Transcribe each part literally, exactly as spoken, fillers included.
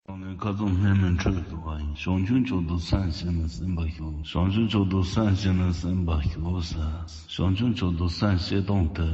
ལས་ཁ་ཚོམ་སྨིན་མིན་འཕྲོད་དཀའ་བ་ཡིན། བྱང་ཆུབ་མཆོག་ཏུ་སེམས་བསྐྱེད་ནས་སེམས་པ་ཞི། བྱང་ཆུབ་མཆོག་ཏུ་སེམས་བསྐྱེད་ནས་སེམས་པ་ཞི་ཟེར། བྱང་ཆུབ་མཆོག་ཏུ་སེམས་བསྐྱེད་སྟངས་དེ་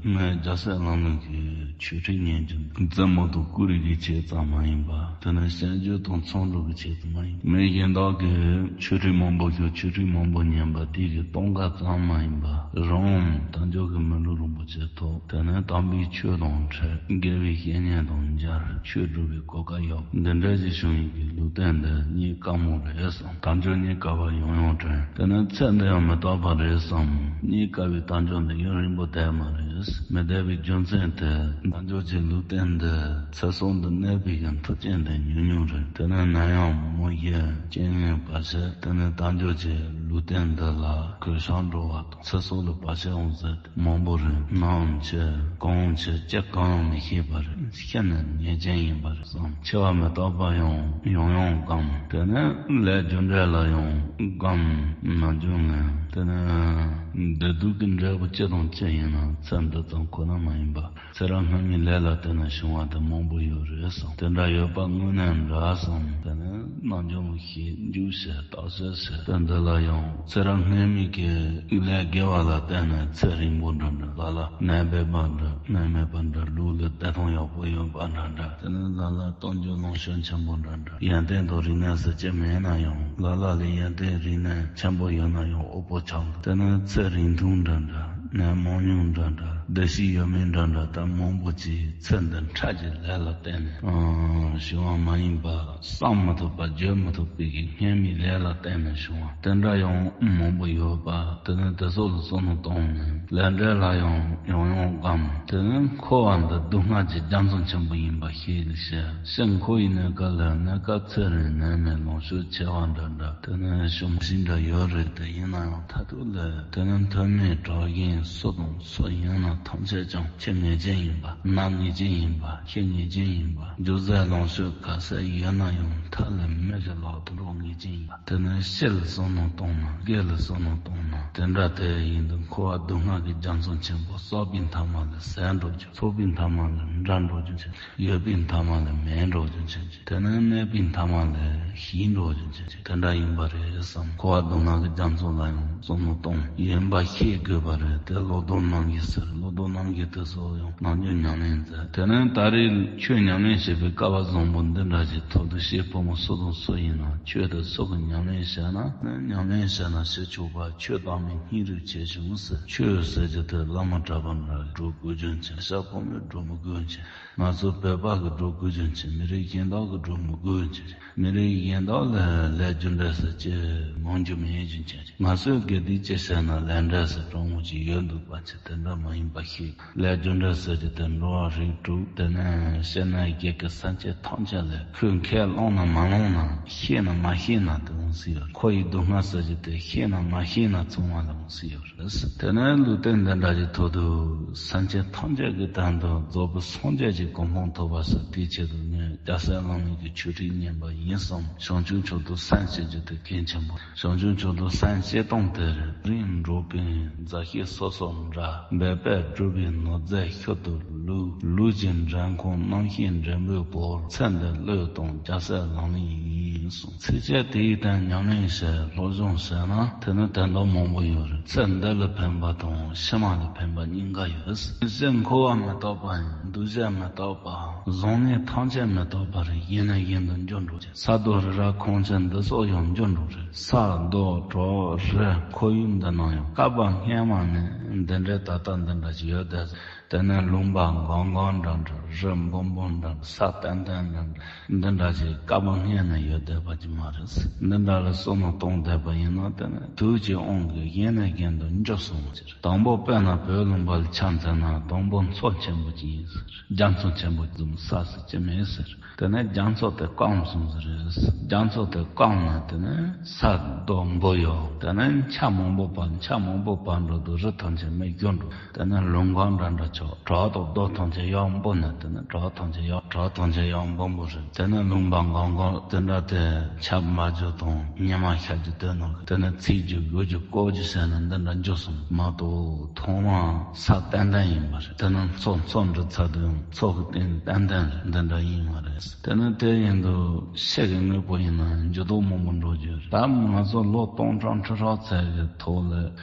ངས་རྒྱལ་སྲས་ལག་ལེན་གྱི་ཆོས་ཁྲིད་ཉན་རྒྱུ་འདི་རྩེད་མོ་དང་ཀུ་རེ་གི་ཆེད་ཙམ་མ་ཡིན་པ། དེ་ནི་བཤད་རྒྱུ་དང་མཚམས་སྒྲུབ་ཀྱི་ཆེད་དུ་མ་ཡིན། མི་གཞན་དག་གིས་ཆོས་ཁྲིད་མང་པོ་ཞུ། ཆོས་ཁྲིད་མང་པོ་ཉན་པ་དེ་གི་སྟོང་ཁ་ཙམ་མ་ཡིན་པ། རང་དལ་འབྱོར་གྱི་མི་ལུས་རིན་པོ་ཆེ་ཐོབ། དེ་ནས་དམ་པའི་ཆོས་དང་འཕྲད། དགེ་བའི་བཤེས་གཉེན་དང་མཇལ། ཆོས་སྒྲུབ་པའི་གོ་སྐབས་ཡོད། འདི་འདྲ་ཞིག་བྱུང་ཡིན་གྱི་ལུས་རྟེན་འདི་རྙེད་དཀའ་མོ་རེད་བསམ། དལ་འབྱོར་རྙེད་དཀའ་བ་ཡང་ཡང་དྲན། དེ་ནས་ཚེ་འདི་ཡང་མི་རྟག་པ་རེད་བསམ། རྙེད་དཀའ་བའི་དལ་འབྱོར་འདི་ཡུན་རིང་པོ་བསྡད་མ་རེད། མི་བསྡད་པའི་རྒྱུ་མཚན་དེ་དལ་འབྱོར་གྱི་ལུས་རྟེན་འདི་ཚེ་སྲོག་འདི་གནས་པའི་གི་མཐུ་རྐྱེན་དེ་ཉུང་ཉུང་རེད། དེ་ནས་ནད་ཡམས་མུ་གེ་རྐྱེན་ངན་བར་ཆད། དེ་ནས་དལ་འབྱོར་གྱི་ལུས་རྟེན་འདི་ལ་གོད་ཆག་འགྲོ་བ་དང་ཚེ་སྲོག་ལ་བར་ཆད་འོང་ཟེར། མང་པོ་རེད། ནའང་ཆེ་གང་ཆེ་ཅི་གང་མི་ཤེས་པ་རེད། ཤི་ནས་ཉེས་ཅན་ཡིན་པ་རེད་བསམ། འཆི་བ་མི་རྟག་པ་ཡང་ཡང་ཡང་སྒོམ། དེ་ནས་ལས་རྒྱུ་འབྲས་ལ་ཡང་སྒོམ། ནམ་རྒྱུན་ངན། དེ་ནས་བདེ་སྡུག་གི་འབྲས་བུ་ཅི་དང་ཅི་ཡིན་ན་ཚེ་འདི་ཙམ་ཁོ་ན་མ་ཡིན་པ། ཚེ་རབས་སྔ་མའི་ལས་ལ་བརྟེན་ནས་བྱུང་བ་དེ་མང་པོ་ཡོད་རེད་བསམ། དེ་འདྲ་ཡོད་པ་དངོས་གནས་འདྲ་བསམ། དེ་ནས་ནམ་རྒྱུན་ཞིབ་འཇུག་བྱས། བརྟག་དཔྱད་བྱས། དེ་འདི་ལ་ཡང་ཚེ་རབས་སྔ་མའི་གི་ལས་དགེ་བ་ལ་བརྟེན་ནས་ཚེ་རིང་པོ་འདྲ་འདྲ། ལ་ལ་ནད་མེད་པ་འདྲ། ནད་མེད་པ་འདྲ། ལུས་ལ་བདེ་ཐང་ཡག་པོ་ཡོད་པ་འདྲ་འདྲ། དེ་ནས་ལ་ལ་གཏོང་རྒྱུ་ལོངས་སྤྱོད་ཆེན་པོ་འདྲ་འདྲ། ཡོན་ཏན་དང་རིག་གནས་ཟེར་གྱི་མེད་ན་ཡང་། ལ་ལ་ལས་ཡོན་ཏན་རིག་གནས་ཆེན་པོ་ཡོད་ན་ཡང་དབུལ་པོ་ཆགས་འདུག། དེ་ནས་ཚེ་རིང་ཐུང་འདྲ་འདྲ། ནད་མང་ཉུང་འདྲ་འདྲ། བདེ་སྐྱིད་ཡོད་མེད་འདྲ་འདྲ། ད་མང་པོ་ཅིག་ཚེ་འདི་འཕྲལ་གྱི་ལས་ལ་བརྟེན་ནས་ཨང་བྱུང་བ་མ་ཡིན་པ། བསམ་མི་ཐུབ་པ། བརྗོད་མི་ཐུབ་པའི་གི་སྔ་མའི་ལས་ལ་བརྟེན་ནས་བྱུང་བ་དེ་འདྲ་ཡང་མང་པོ་ཡོད་པ། དེ་ནས་དེ་ཚོ་ལ་བསམ་བློ་གཏོང་ནས་ལས་འབྲས་ལ་ཡང་ཡང་ཡང་སྒོམ། དེ་ནས་འཁོར་བ་འདི་སྡུག་བསྔལ་གྱི་རྒྱ་མཚོ་ཆེན་པོ་ཡིན་པ་ཤེས་ནས་བཤད། ཤིང་འཁོར་བའི་གནས་སྐབས་ལ་གནས་སྐབས་ཚེ་རིང་ནད་མེད་ལོངས་སྤྱོད་ཆེ་བ་འདྲ་འདྲ། དེ་ནས་ཞུམ་ཞིང་འདྲ་ཡོད་རེད། དེ་ཡིན་ན་ཡང་མཐར་ཐུག་ལ་དེ་ནས་མཐོ་དམན་གྲགས་ཅན་སུ་དང་སུ་ཡིན་ན་ཐམས་ཅད་ཀྱང་འཆི་ངེས་ཅན་ཡིན་པ། ན་ངེས་ཅན་ཡིན་པ། ཤི་ངེས་ཅན་ཡིན་པ། རྒྱུ་རྫས་ལོངས་སྤྱོད་ག་ཚད་ཡོད་ན་ཡང་མཐའ་ལ་མེ་ཡི་ལག་ཏུ་འགྲོ་ངེས་ཅན་ཡིན་པ། དེ་ནས་ཕྱི་ལ་བསམ་བློ་གཏོང་ན། སྒེར་ལ་བསམ་བློ་གཏོང་ན། དེ་འདྲ་དེ་ཡིན་དུས་འཁོར་བ་སྡུག་བསྔལ་གྱི་རྒྱ་མཚོ་ཆེན་པོ། བསགས་པའི་མཐའ་མ་ལ་ཟད་འགྲོ་རྒྱུ། ཚོགས་པའི་མཐའ་མ་ལ་འབྲལ་འགྲོ་རྒྱུ་ཆེན། ཡོད་པའི་མཐའ་མ་ལ་མེད་འགྲོ་རྒྱུ་ཆེན། དེ་ནས་མེད་པའི་མཐའ་མ་ལ་ཞིག་འགྲོ་རྒྱུ་ཆེན། དེ་འདྲ་ཡིན་པ་རེད་བསམ། འཁོར་བ་སྡུག་བསྔལ་གྱི་རྒྱ་མཚོ་ལ་ཡང་བསམ་བློ་གཏོང་ཡིན་པ་ཤེས་དགོས་པ་རེད། དེ་བློ་ལྡོག་རྣམ་བཞི་ཟེར། བློ་ལྡོག་རྣམ་བཞི་དེ་ཚོ་ཡང་ནམ་རྒྱུན་ཉམས་ལེན་མཛད། དེ་ནས་ད་རེས་ཆོས་ཉམས་ལེན་བྱེད་པའི་སྐལ་བ་བཟང་པོ་འདི་འདྲ་ཞིག་ཐོབ་འདུག། ཤེས་ཕོ་མོ་སུ་དང་སུ་ཡིན་ན་ཆོས་དེ་སུ་གིས་ཉམས་ལེན་བྱས་ན། ཉམས་ལེན་བྱས་ན་ཞེ་ཆོག་པ། ཆོས་བདག་མེད་སྙིང་རུས་ཆེ་ཆུང་ཟེར། ཆོས་ཟེར་རྒྱུ་དེ་བླ་མ་གྲྭ་པ་འདྲ་འགྲོ་དགོས་རྒྱུ་མཚན། ཤ་ཕོ་མོས་འགྲོ་མི་དགོས་མཚན། ང་ཚོ་བོད་པ་གི་འགྲོ་དགོས་རྒྱུ་མཚན། མི་རིགས་གཞན་དག་གི་འགྲོ་མི་དགོས་རྒྱུ་མཚན། མི་རིགས་གཞན་དག་ལ་ལས་རྒྱུ་འབྲས་ཟེར་གྱི་མང་རྒྱུ་མེད་རྒྱུ་མཚན། ང་ཚོའི་དགེ་སྡིག་ཅི་བྱས་ན་ལས་འབྲས་ཟེར་དྲང་མོ་ཅིག་ཡོད་འདུག་པ་ཅིག་དེ་འདྲ་མ་ཡིན་པ་ཤེས། ལས་རྒྱུ་འབྲས་ཟེར་རྒྱུ་དེ་འགྲོ་བ་རིགས་དྲུག། དེ་ནས་སྤྱིར་ན་ཡི་གེ་སེམས་ཅན་ཐམས་ཅད་ལ་ཁོས་ཁས་བླངས་ན་མ་བླངས་ན། ཤེས་ན་མ་ཤེས་ན་དེ་འོང་སྲིད་ཡོད། འཁོར་བའི་སྡུག་བསྔལ་ཟེར་རྒྱུ་དེ་ཤེས་ན་མ་ཤེས་ན་ཚང་མ་ལ་འོང་སྲིད་ཡོད་རེད། དེ་ནས་ལུས་རྟེན་འདི་འདྲ་ཞིག་ཐོབ་དུས་སེམས་ཅན་ཐམས་ཅད་ཀྱི་དོན་དུ་རྫོགས་པའི་སངས་རྒྱས་ཀྱི་གོ་འཕང་ཐོབ་པ་ཟེར། དེའི་ཆེད་དུ་ངས་རྒྱལ་སྲས་བླ་མའི་གི་ཆོས་ཁྲིད་ཉན་པ་ཡིན་བསམ། བྱང་ཆུབ་མཆོག་ཏུ་སེམས་བསྐྱེད་རྒྱུ་དེ་གལ་ཆེན་པོ། བྱང་ཆུབ་མཆོག་ཏུ་སེམས་བསྐྱེད་སྟངས་དེ་རིམ་གྲོ་པའི་རྫ་ཤིང་སོ་སོ་འདྲ། འབད་པས་བསྒྲུབས་པའི་ནོར་རྫས་ཤུལ་དུ་བླུགས། ལུས་ཀྱི་འདྲེན་ཁོངས་རྣམ་ཤེས་འདྲེན་པའི་བོར། ཚེ་འདི་བློས་བཏང་རྒྱལ་སྲས་ལག་ལེན་ཡིན་གསུངས། ཚིགས་བཅད་དེའི་སྟེང་ཉམས་ལེན་བྱས། སློབ་སྦྱོང་བྱས་ན་དེ་ནི་དོན་དག་མང་པོ་ཡོད་རེད། ཚེ་འདི་ལ་ཕན་པ་དང་ཕྱི་མ་ལ་ཕན་པ་གཉིས་ཀ་ཡོད། ཕྱི་འཁོར་བ་མི་རྟག་པ་ཡིན། འདུ་བྱེད་མི་རྟག་པ། བཟང་ངན་ཐམས་ཅད་མི་རྟག་པ་རེད། ཡིན་ན་ཡིན་དུ་འགྱུར་འགྲོ་རྒྱུ། ས་རྡོ་རི་རབ་ཁོང་ཆེན་འདི་སོགས་ཡང་འགྱུར་འགྲོ་རེད། ས་རྡོ་གྲོག་རི་ཁོར་ཡུག་འདི་ནང་ཡང་བསྐལ་པ་སྔོན་མ་ནས་འདི་འདྲའི་ད་ལྟ་འདི་འདྲ་ཞིག་ཡོད་དེ། དེ་ནས་ལུང་པ་སྒང་སྒང་འདྲ་འདྲ། རི་འབུམ་འབུམ་འདྲ་འདྲ། ས་ཏན་ཏན་འདྲ་འདྲ། འདི་འདྲ་ཞིག་བསྐལ་པ་སྔོན་ནས་ཡོད་བསྡད་པ་ཅིག་མ་རེད། འདི་འདྲ་ལ་བསམ་བློ་གཏོང་བསྡད་པ་ཡིན་ན། དེ་ནས་དུས་ཀྱི་དབང་གིས་གཞན་ནས་གཞན་དུ་འགྱུར་སོང་བ་ཅིག་རེད། དང་པོ་དཔེར་ན་བོད་ལུང་པ་ལ་ཆ་མཚོན་ན། དང་པོ་མཚོ་ཆེན་པོ་ཅིག་ཡིན་ཟེར། རྒྱ་མཚོ་ཆེན་པོ་འཛོམས་ས་ཟེར་གྱི་མེད་ཟེར། དེ་ནས་རྒྱ་མཚོ་དེ་སྐམ་སོང་ཟེར་རེད། རྒྱ་མཚོ་དེ་སྐམ་ན་དེ་ནས་ས་རྡོ་འབུ་ཡོང་། དེ་ནས་ཆར་མང་པོ་བབས། ཆར་མང་པོ་བབས་འགྲོ་དུས་རི་ཐམས་ཅད་མེ་གྱུར་འགྲོ། དེ་ནས་ལུང་སྒང་འདྲ་འདྲ་ཆགས། བྲག་དང་རྡོ་ཐམས་ཅད་ཡར་འབུར་ནས། དེ་ནས་བྲག་ཐམས་ཅད་ཡར་བྲག་ཐམས་ཅད་ཡར་འབུར་འབུར་རེད། དེ་ནས་ལུང་པ་འགའ་འགའ་དེ་འདྲ་དེ་ཆར་མ་རྒྱུག་དང་ཉི་མ་ཤར་རྒྱུག་དེ་ནང་། དེ་ནས་ཚིག་རྒྱུག་དགུ་རྒྱུག་དཀོར་རྒྱུག་ཟེར་ནས་འདི་འདྲ་འགྱོ་སོང་མ་གཏོགས། ཐོག་མ་ས་ཏན་ཏན་ཡིན་པ་རེད། དེ་ནས་མཚོ་མཚོ་འདྲི་ཚར་དུས་མཚོ་གི་སྟེང་ཏན་ཏན་རེད། འདི་འདྲ་ཡིན་པ་རེད། དེ་ནས་དེ་ཡིན་དུས་ཤེལ་གྱི་དངོས་པོ་ཡིན་ན་འགྱུར་ལྡོག་མང་པོ་འགྲོ་རྒྱུ་རེད། ད་ང་ཚོ་ལོ་སྟོང་ཕྲག་ཁྲི་ཕྲག་ཙམ་གྱི་ཐོག་ལ་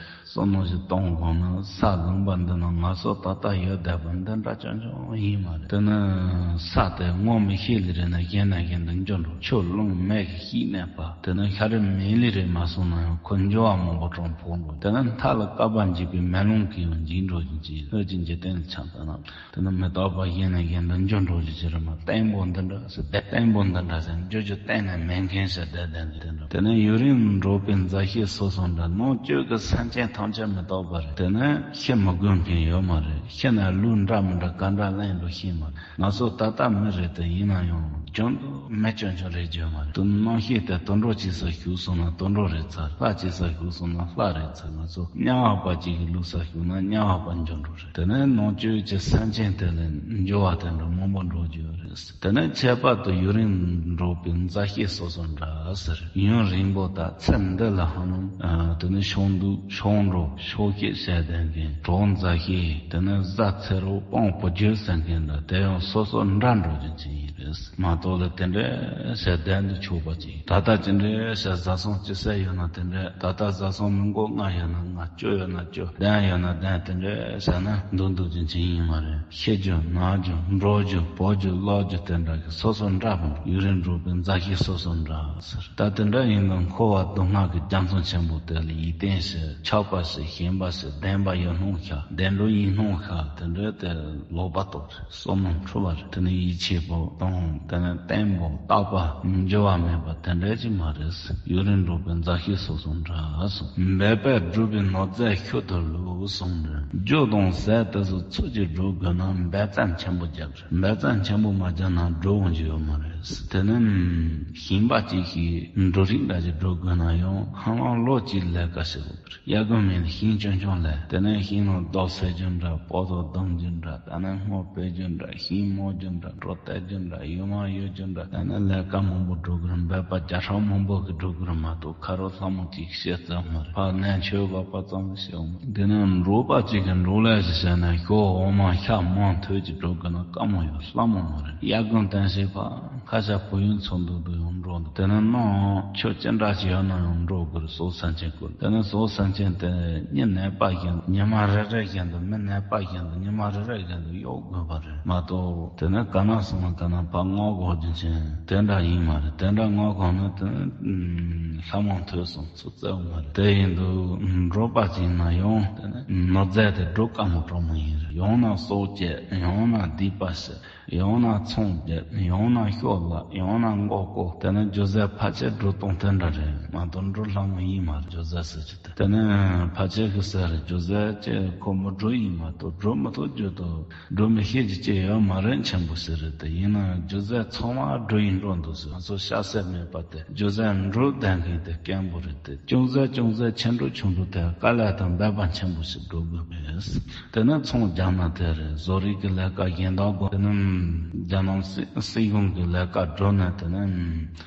བསམ་བློ་ཞིག་གཏོང་དགོས་ན། ས་ལུང་པ་འདི་ན་ང་ཚོ་ད་ལྟ་ཡོད་བསྡད་པ་འདི་འདྲ་རྐྱང་རྐྱང་ཡིན་མ་རེད། དེ་ནི་ས་དེ་ངོ་མི་ཤེས་ལེ་རེད་ན་གཞན་ན་གཞན་དུ་འགྱུར་འགྲོ། ཆུ་ཀླུང་མེ་གི་ཤིང་གནས་པ་དེ་ནི་ཤ་རི་མེ་ལེ་རེད་མ་སོང་ན་ཡང་ཁོ་འགྱུར་བ་མང་པོ་གྲོང་ཕོག་འགྲོ། དེ་ནི་མཐའ་ལ་བསྐལ་པ་འཇིག་པའི་མེ་ལོང་གིས་ཡང་འཇིག་འགྲོ་བཞིན་གྱི་ལྷོད་ཀྱི་འཇིག་རྟེན་ལ་ཆགས་ལྟ་ན། དེ་ནི་མི་རྟག་པ་གཞན་ནས་གཞན་དུ་འགྱུར་འགྲོ་རྒྱུ་ཅི་རེད་མ། བརྟན་པོ་འདི་འདྲ་ཟེར་བསྡད། བརྟན་པོ་འདི་འདྲ་ཟེར་འགྱུར་རྒྱུ་གཏན་ནས་མེད་མཁན་ཟེར་བསྡད་བསྡད་འདི་འདྲ། དེ་ནི་ཡུན་རིང་འགྲོགས་པའི་མཛའ་བཤེས་སོ་སོ་འདྲ། ནང་བཅུད་ཀྱི་སེམས་ཅན་ཐམས་ཅད་མི་རྟག་པ་རེད། དེ་ནི་ཤི་མི་དགོས་མཁན་ཡོད་མ་རེད། ཤི་ན་ལུས་འདྲ་མི་འདྲ་ག་འདྲ་ལེན་འགྲོ་ཤེས་མ་རེད། ང་ཚོ་ད་ལྟ་མི་རེད་དེ། ཡིན་ན་ཡང་རྒྱུན་དུ་མི་སྐྱོན་ཆུང་རེད་རྒྱུ་མ་རེད། དེ་རྣམ་ཤེས་དེ་དུད་འགྲོ་སྐྱེ་སར་ཞུགས་སོང་ན་དུད་འགྲོ་རེད་ཚར། ལྷ་སྐྱེ་སར་ཞུགས་སོང་ན་ལྷ་རེད་ཚར། ང་ཚོ་དམྱལ་བ་པ་གཅིག་གི་ལུས་སར་ཞུགས་ན་དམྱལ་བ་པ་འགྱུར་འགྲོ་རེད། དེ་ནས་ནང་བཅུད་ཀྱི་སེམས་ཅན་དེ་ལ་འགྱུར་བ་དེ་འདྲ་མང་པོ་འགྲོ་རྒྱུ་ཡོད་རེད། དེ་ནས་ཁྱད་པར་དུ་ཡུན་རིང་འགྲོགས་པའི་མཛའ་བཤེས་སོ་སོ་འདྲ་ཟེར། ཡུན་རིང་པོ་དང་ཚེ་འདི་ལ་ཧ་ལམ་དེ་ནས་ཤོང་འདུག་ཤོང་འགྲོ་ཤོག་ཤེས་བྱས་ལྡན་མཁན་གྲོགས་མཛའ་བཤེས། དེ་ནས་བཟའ་ཚེ་རོགས་སྤོང་བུ་རྒྱུད་ཟེར་མཁན་འདྲ། དེ་ཡང་སོ་སོ་འདྲ་འགྲོ་རྒྱུ་ཅིག་ཡིན་རེད། མ་གཏོགས་ལ་དེ་འདྲའི་ཞལ་ལྡན་དུ་ཆོག་པ་ཅིག་ད་ལྟ་ཅི་འདྲའི་ཞལ་བཟའ་ཚང་ཅི་ཟེར་ཡོད་ན་དེ་འདྲའི། ད་ལྟ་བཟའ་ཚང་མི་མགོ་ལྔ་ཡོད་ན་ལྔ། བཅུ་ཡོད་ན་བཅུ། བདུན་ཡོད་ན་བདུན། དེ་འདྲའི་ཟ་ན་འདུག་འདུག་ཅིག་ཅིག་ཡིན་མ་རེད། ཤི་རྒྱུ་ན་རྒྱུ་འགྲོ་རྒྱུ་བོར་རྒྱུ་ལོག་རྒྱུ་དེ་འདྲ་གི་སོ་སོ་འདྲ་པོ་ཡུན་རིང་འགྲོགས་པའི་མཛའ་བཤེས་སོ་སོ་འདྲ་ཟེར། ད་དེ་འདྲ་ཡིན་ན་འཁོར་བ་སྡུག་བསྔལ་གྱི་རྒྱ་མཚོ་ཆེན་པོ་དེ་ལ་ཡིད་བརྟན་ཞིག་ཆགས་པ་ཞིག་ཞེན་པ་ཞིག་བདེན་པ་ཡོད་སྣང་ཤར། བདེན་འགྲོ་ཡིན་སྣང་ཤར། དེ་འདྲའི་དེ་ལོག་པ་རྟོགས། བསམ་མནོ་འཁྲུལ་བ་རེད། དེ་ནི་ཡིད་ཆེས་པོ་དང་། དེ་ནི་བརྟན་པོ་རྟག་པ་འགྱུར་བ་མེད་པ་དེ་འདྲ་ཅིག་མ་རེད། ཡུན་རིང་འགྲོགས་པའི་མཛའ་བཤེས་སོ་སོ་འདྲ་གསུངས། འབད་པས་བསྒྲུབས་པའི་ནོར་རྫས་ཤུལ་དུ་ལུས་གསུངས་ནས། རྒྱུ་དང་ཟས་དེ་ཚོ་ཚུལ་གྱིས་སྒྲུབ་དགོས་ན་འབད་བརྩོན་ཆེན་པོ་རྒྱག་དགོས། འབད་བརྩོན་ཆེན་པོ་མ་བརྒྱབ་ན་སྒྲུབ་ཡོང་རྒྱུ་ཡོད་མ་རེད། དེ་ནི་ཞིང་པ་གཅིག་གིས་འབྲུ་རིགས་འདྲ་ཞིག་སྒྲུབ་དགོས་ན་ཡང་ཧ་ལམ་ལོ་གཅིག་ལས་ཀ་བྱེད་དགོས། དབྱར་དགུན་མེད་ན་ཤིང་ཆུང་ཆུང་ལས། དེ་ནས་ཤིང་ནང་རྡོ་སེ་རྒྱུ་འདྲ། སྤོ་ཏོ་བརྡུང་རྒྱུ་འདྲ། ད་ནི་སྔོ་སྤོས་རྒྱུ་འདྲ། ཤིང་རྨོ་རྒྱུ་འདྲ། གྲོ་བཏབ་རྒྱུ་འདྲ། ཡུ་མ་གཡུག་རྒྱུ་འདྲ། ད་ནི་ལས་ཀ་མང་པོ་སྒྲུབ་དགོས་རེད། འབད་པ་བརྒྱ་ཕྲག་མང་པོ་གི་སྒྲུབ་དགོས་རེད་མ་གཏོགས། ཁ་རོག་ལྷ་མོ་གཅིག་བཤད་ཙམ་མ་རེད། ཕར་ནས་མཆོད་པ་པ་ཙམ་བཤད་འོང་མ་རེད། དེ་ནས་འབྲོག་པ་གཅིག་གིས་འབྲོག་ལས་ཞིག་བྱས་ན་ཞོ་འོ་མ་ཤ་མང་ཐོས་ཀྱི་སྒྲུབ་དགོས་ན་དཀའ་མོ་ཡོད། སླ་མོ་མ་རེད། དབྱར་དགུན་གཏན་ཞིག་ཕར་ཁ་ཤ་བུ་ཡུག་འཚོ་འདུག་འདུག་ཡང་འགྲོ་འདུག་དེ་ནས་ནང་ཆོས་ཅི་འདྲ་ཞིག་ཡོད་ན་ཡང་འགྲོ་དགོས་རེད། ཟོག་སེམས་ཅན་སྐོར། དེ་ནས་ཟོག་སེམས་ཅན་དེ་མི་ནད་པ་བཞིན་དུ། ཉི་མ་རེ་རེ་བཞིན་དུ། མི་ནད་པ་བཞིན་དུ་ཉི་མ་རེ་རེ་བཞིན་དུ་གཡོག་དགོས་པ་རེད་མ་གཏོགས། དེ་ནས་ག་ན་སོང་ན་ག་ན་ཕར་མངག་དགོས་རྒྱུ་ཅན་དེ་འདྲ་ཡིན་མ་རེད། དེ་འདྲ་མངག་གོང་ན་དེ་ནས་ལྷ་མང་ཐོས་སོང་ཚུལ་བཙལ་བ་མ་རེད། དེ་ཡིན་དུས་འབྲོག་པ་ཅིག་ན་ཡང་དེ་ནས་ནོར་རྫས་དེ་སྒྲུབ་དཀའ་མོ་གྲོགས་མོ་ཡིན་རེད། ཡང་ན་ཟོག་བཅད། ཡང་ན་སྡིག་པ་བྱེད། ཡང་ན་ཚོང་རྒྱག་ཡང་ན་ཤོ་ལག་ཡང་ན་མགོ་སྐོར། དེ་ནི་རྒྱུ་རྫས་ཕལ་ཆེར་སྒྲུབ་སྟངས་དེ་འདྲ་རེད་མ་གཏོགས། འབྲུ་ལྷག་མོ་ཡིན་མ་རེད། རྒྱུ་རྫས་ཟེར་གྱི་དེ། དེ་ནི་ཕལ་ཆེར་གྱི་ཟེར་རྒྱུ་རྫས་ཀྱི་ཁོ་མི་སྒྲུབ་ཡིན་མ་གཏོགས། སྒྲུབ་མི་ཐུབ་རྒྱུ་དང་སྒྲུབ་མི་ཤེས་རྒྱུ་ཅི་ཡོད་མ་རེད། ཆེན་པོ་ཞིག་རེད་དེ། ཡིན་ན་རྒྱུ་རྫས་ཚང་མ་སྒྲུབ་ཡིན་འགྲོ་འདུག་ཟེར། ང་ཚོ་སྐྱ་སེར་མེད་པ་དེ་རྒྱུ་རྫས་འགྲུབ་ལྡན་མཁན་དེ་སྐམ་པོ་རེད་དེ། ཅུང་ཟད་ཅུང་ཟད་ཆེ་འགྲོ་ཆུང་འགྲོ་དེ་དཀའ་ལས་དང་འབད་པ་ཆེན་པོ་ཞིག་སྒྲུབ་དགོས་པས། དེ་ནས་ཚོང་རྒྱག་ན་དེ་རེད། བཟོ་རིག་གི་ལས་ཀ་གཞན་དག་དགོས། དེ་ནས་རྒྱ་ནག་སྲིད་སྲིད་གཞུང་གི་ལས་ཀ་སྒྲུབ་ན། དེ་ནས་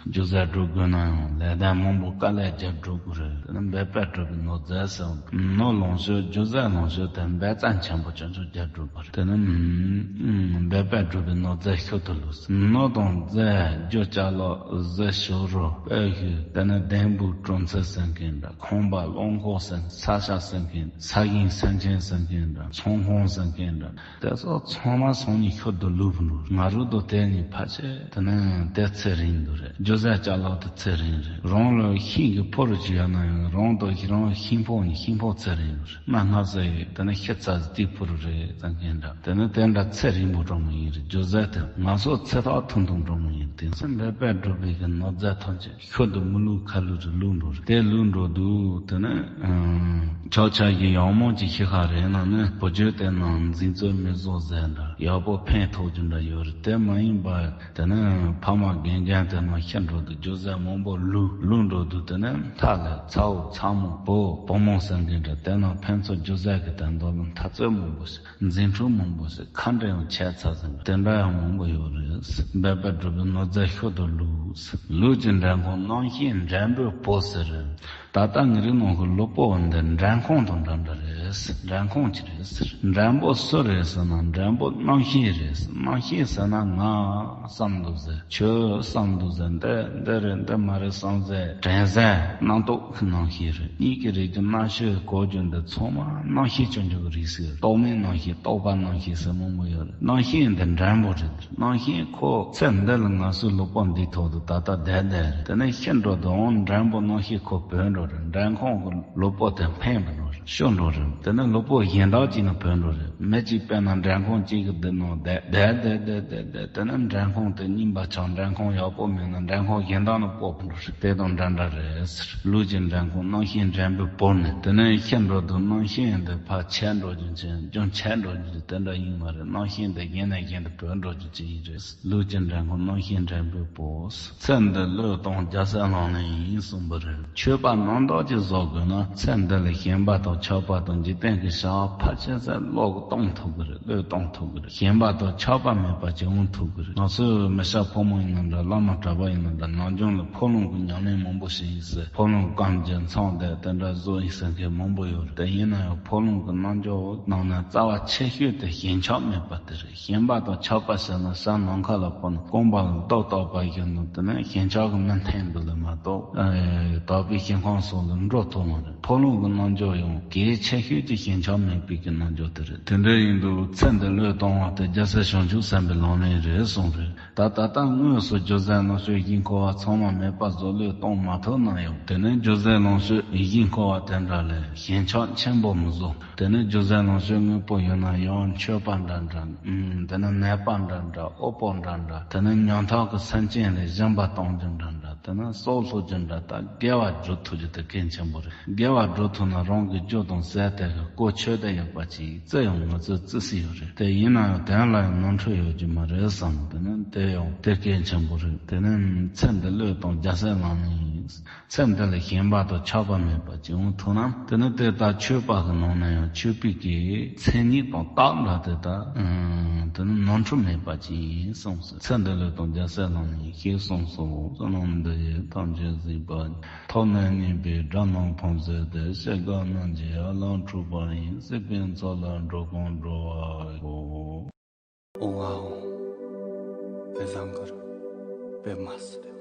རྒྱུ་རྫས་སྒྲུབ་དགོས་ན་ཡང་ལས་དོན་མང་པོ་དཀའ་ལས་རྒྱབ་སྒྲུབ་དགོས་རེད། དེ་ནས་འབད་པས་བསྒྲུབས་པའི་ནོར་རྫས་ཟེར། ནོར་ལོངས་སྤྱོད་རྒྱུ་རྫས་ལོངས་སྤྱོད་དེ་འབད་བརྩོན་ཆེན་པོ་ཅུང་ཟད་རྒྱབ་སྒྲུབ་པ་རེད། དེ་ནས་འབད་པས་བསྒྲུབས་པའི་ནོར་རྫས་ཤུལ་དུ་ལུས། ནོར་དང་རྫས། རྒྱུ་ཅ་ལག་གཟི་བྱུ་རུ་སྤོས་ཤུན། དེ་ནས་ལྡེམ་བུ་གྲོང་ཚོ་ཟེར་མཁན་འདྲ། ཁང་པ་རླངས་འཁོར་ཟེར། ས་ཆ་ཟེར་མཁན། ས་ཞིང་སེམས་ཅན་ཟེར་མཁན་འདྲ། ཚོང་ཁང་ཟེར་མཁན་འདྲ། དེ་ཚོ་ཚང་མ་ཚང་ནས་ཤུལ་དུ་ལུས་འགྲོ། ང་རུ་དུ་དེ་ནི་ཕལ་ཆེར་དེ་ནི་དེ་ཚེ་རིང་དུ་རེད། རྒྱུ་རྫས་ཅ་ལག་དེ་ཚེ་རིང་རེད། རང་ལ་ཤིང་གི་ཕོར་ཅིག་ཡོད་ན་ཡང་རང་དང་རང་ཤིང་ཕོར་ནི་ཤིང་ཕོར་ཚེ་རིང་རེད། སྣ་ལྔ་ཟེར་ཡོད། དེ་ནི་ཤི་ཚར་དེ་ཕོར་རེད་ཟེར་མཁན་འདྲ། དེ་ནི་དེ་འདྲ་ཚེ་རིང་པོ་འགྲོ་མི་ཡིན་རེད། རྒྱུ་རྫས་དེ་ང་ཚོ་ཚེ་ཐག་ཐུང་ཐུང་འགྲོ་མི་ཡིན། དེ་ཚེ་འབད་པས་བསྒྲུབས་པའི་གི་ནོར་རྫས་ཐམས་ཅད་ཤུལ་དུ་མི་ལུས་ཁ་ལུས་རུ་ལུས་འགྲོ་རེད། དེ་ལུས་འགྲོ་དུས་དེ་ནི་ཆོག་ཆ་གི་ཡག་མོ་ཅིག་ཤི་ཁ་རེད་ན་ནི་བུ་རྒྱུད་དེ་ནང་འཛིན་རྩོད་མི་བཟོ་ཟེར་འདྲ། ཡག་པོ་ཕན་ཐོགས་རྒྱུ། འདྲ་ཡོད་རེད། དེ་མ་ཡིན་པ་དེ་ནི་ཕ་མ་རྒན་རྒན་དེ་ནང་ཤི་འགྲོ་དུས་རྒྱུ་རྫས་མང་པོ་ལུས་ལུས་འགྲོ་དུས། དེ་ནི་མཐའ་ལ་ཚ་བོ་ཚ་མོ་བུ་བུ་མོ་ཟེར་མཁན་འདྲ་དེ་ནང་ཕན་ཚུན་རྒྱུ་རྫས་ཀྱི་དོན་དག་ལ་འཐབ་རྩོད་མང་པོ་ཞིག་འཛིང་འཁྲུག་མང་པོ་ཞིག་ཁ་འདྲེ་ཡང་བྱས་ཚར་ཟིན་པ་དེ་འདྲ་ཡང་མང་པོ་ཡོད་རེད། འབད་པས་བསྒྲུབས་པའི་ནོར་རྫས་ཤུལ་དུ་ལུས། ལུས་ཀྱི་འདྲེན་ཁོང་རྣམ་ཤེས་འདྲེན་པའི་བུ་ཟེར། ད་ལྟ་ངེད་རིགས་ནང་གི་ལུས་པོ་འདི་འདྲེན་ཁོང་དང་འདྲ་འདྲ་རེད། འདྲེན་ཁོང་ཅི་རེད་ཟེར། འདྲེན་པོ་སུ་རེད་ཟེར་ན་འདྲེན་པོ་རྣམ་ཤེས་རེད། རྣམ་ཤེས་ཟེར་ན་ང་བསམ་འདུག་ཟེར། ཁྱོད་བསམ་འདུག་ཟེར། འདི་འདི་རེད་འདི་མ་རེད་བསམ་ཟེར། དྲན་ཟེར། རྣམ་རྟོག་གི་རྣམ་ཤེས་རེད། གཉིས་ཀྱི་རིགས་ཀྱི་རྣམ་ཤེས་གོ་རྒྱུ་འདི་ཚང་མ་རྣམ་ཤེས་སྐྱོན་བརྗོད་ཀྱི་རིགས་ཟེར། རྟོག་མེད་རྣམ་ཤེས། རྟོག་པ་རྣམ་ཤེས་ཟེར་མང་པོ་ཡོད་རེད། རྣམ་ཤེས་འདི་འདྲ་པོ་རེད། རྣམ་ཤེས་ཁོ་ཚེ་འདི་ལ་ང་ཚོའི་ལུས་པོ་འདིའི་ཐོག་ཏུ་ད་ལྟ་བསྡད་བསྡད་རེད། དེ་ནས་ཤི་འགྲོ་དུས་འདྲ་པོ་རྣམ་ཤེས་ཁོ་བུད་འགྲོ་རེད། འདྲེན་ཁོང་གི་ལུས་པོ་དེ་འཕེན་པ་འགྲོ་རེད། ཤི་འགྲོ་རེད། དེ་ནས་ལུས་པོ་གཞན་དག་ཅིག་ནང་བུད་འགྲོ་རེད། མི་གཅིག་དཔེར་ན་འདྲེན་ཁོང་གཅིག་གི་འདི་ནང་བསྡད་བསྡད་བསྡད་བསྡད་བསྡད་བསྡད། དེ་ནས་འདྲེན་ཁོང་དེ་རྙིང་པ་ཆགས། འདྲེན་ཁོང་ཡག་པོ་མེད་ན་འདྲེན་ཁོང་གཞན་དག་ནང་སྤོ་བ་འགྲོ་རེད། དེ་དང་འདྲ་འདྲ་རེད་ཟེར། ལུས་ཀྱི་འདྲེན་ཁོང་རྣམ་ཤེས་འདྲེན་པའི་བུ་ནི། དེ་ནས་ཤི་འགྲོ་དུས་རྣམ་ཤེས་འདི་ཕར་ཆད་འགྲོ་རྒྱུ་ཅན། རྒྱུན་ཆད་འགྲོ་རྒྱུ་དེ་འདྲ་ཡིན་མ་རེད། རྣམ་ཤེས་འདི་གཞན་ནས་གཞན་དུ་བུད་འགྲོ་རྒྱུ་ཅན་ཡིན་རེད། ལུས་ཀྱི་འདྲེན་ཁོང་རྣམ་ཤེས་འདྲེན་པའི་བུ། ཚེ་འདི་བློས་གཏོང་རྒྱལ་སྲས་ལག་ལེན་ཡིན་གསུངས་པ་རེད། མཆོད་པ་རྣམ་དག་ཅིག་བཟོ་དགོས་ན་ཚེ་འདི་ལ་ཞེན་པ་དང་ཆགས་པ་དང་འཇིག་རྟེན་གྱི་བྱ་བ་ཕལ་ཆེར་ཚད་བློས་གཏོང་ཐུབ་ཀྱི་རེད། བློས་གཏོང་ཐུབ་ཀྱི་རེད། ཞེན་པ་དང་ཆགས་པ་མེད་པ་ཅིག་འོང་ཐུབ་ཀྱི་རེད། ང་ཚོའི་མི་སྐྱ་ཕོ་མོ་ཡིན་ན་འདྲ། བླ་མ་གྲྭ་པ་ཡིན་ན་འདྲ། ནམ་རྒྱུན་ལ་འཕོ་ལུང་གི་ཉམས་ལེན་མང་པོ་ཞིག་ཡིན་ཟེར། འཕོ་ལུང་སྐམ་རྒྱུ་མཚམས་བསྡད་དེ་འདྲ་བཟོ་ཡིན་ཟེར་མཁན་མང་པོ་ཡོད་རེད། དེ་ཡིན་ན་ཡང་འཕོ་ལུང་གི་རྣལ་འབྱོར་ནང་ན་རྩ་བ་ཆེ་ཤོས་དེ་ཞེན་ཆགས་མེད་པ་དེ་རེད། ཞེན་པ་དང་ཆགས་པ་ཟེར་ན་ས་ནམ་མཁའ་ལ་འཕོ་ནས་རྐང་པ་ལ་རྡོ་གཏུགས་པ་བཞིན་དུ། དེ་ནས་ཞེན་ཆགས་ཀྱི་མི་འཐེན་པ་ལས་མ་གཏོགས། ཨ། དག་པའི་ཞིང་ཁམས་སོགས་ལ་འགྲོ་ཐུབ་མ་རེད། འཕོ་ལུང་གི་རྣལ་འབྱོར་ཡང་གལ་ཆེ་ཤོས་ཀྱི་ཞེན་ཆགས་མེད་པའི་གི་རྣལ་འབྱོར་དེ་རེད། དེ་འདྲ་ཡིན་དུས་ཚེ་འདི་བློས་གཏོང་བ་དེ་རྒྱལ་སྲས་བྱང་ཆུབ་སེམས་དཔའི་ལག་ལེན་རེད་གསུངས་རེད། ད་ད་ལྟ་དངོས་སུ་རྒྱུ་རྫས་ལོངས་སྤྱོད་བཞི་འཁོར་བ་ཚང་མ་མེད་པ་བཟོ་བློས་གཏོང་མ་ཐུབ་ན་ཡང་། དེ་ནས་རྒྱུ་རྫས་ལོངས་སྤྱོད་བཞི་འཁོར་བ་དེ་འདྲ་ལ་ཞེན་ཆགས་ཆེན་པོ་མི་བཟོ། དེ་ནས་རྒྱུ་རྫས་ལོངས་སྤྱོད་དངོས་པོ་ཡོད་ན་ཡང་མཆོད་པ་འདྲ་འདྲ། ཨུམ། དེ་ནས་ནད་པ་འདྲ་འདྲ། དབུལ་པོ་འདྲ་འདྲ། དེ་ནས་ཉམ་ཐག་གི་སེམས་ཅན་ལ་སྦྱིན་པ་གཏོང་རྒྱུ་འདྲ་འདྲ། དེ་ནས་སྲོག་བླུ་རྒྱུ་འདྲ། ད་དགེ་བ་སྒྲུབ་ཐུབ་རྒྱུ་དེ་གལ་ཆེན་པོ་རེད། དགེ་བ་སྒྲུབ་ཐུབ་ན་རང་གི་རྒྱུ་དང་ཟས་དེ་གི་གོ་ཆོད་བསྡད་ཡོད་པ་ཅིག་བརྩི་ཡང་ང་ཚོས་བརྩི་སྲིད་ཡོད་རེད། དེ་ཡིན་ན་ཡང་དོན་ལ་ཡང་ནོར་འཁྲུལ་ཡོད་རྒྱུ་མ་རེད་བསམ། དེ་ནས་དེ་ཡང་དེ་གལ་ཆེན་པོ་རེད། དེ་ནས་ཚེ་འདི་བློས་གཏོང་རྒྱལ་སྲས་ལག་ལེན་ཡིན། ཚེ་འདི་ལ་ཞེན་པ་དང་ཆགས་པ་མེད་པ་ཅིག་འོང་ཐུབ་ན། དེ་ནི་དེ་ལྟར་མཆོད་པ་གི་ནང་ན་ཡང་མཆོད་པའི་གི་མཚན་ཉིད་དང་རྟགས་འདྲ་དེ་དག་ཨང་། དེ་ནི་ནོར་འཁྲུལ་མེད་པ་ཅིག་ཡིན་གསུངས་སོ། ཚེ་འདི་བློས་གཏོང་རྒྱལ་སྲས་ལག་ལེན་ཡིན་ཞེས་གསུངས་སོ། བསོད་ནམས་འདི་ཡིས་ཐམས་ཅད་གཟིགས་པ། ཐོབ་ནས་ཉེས་པའི་དགྲ་རྣམས་ཕམ་བྱས་ཏེ། སྐྱེ་རྒ་ན་འཆིའི་རླུང་འཁྲུགས་པ་ཡི། སྲིད་པའི་མཚོ་ལས་འགྲོ་ཀུན་སྒྲོལ་བར་ཤོག། ཨོང་ཨ་ཨོང་། པད་ཟངས་དཀར་པད་མ་སེར།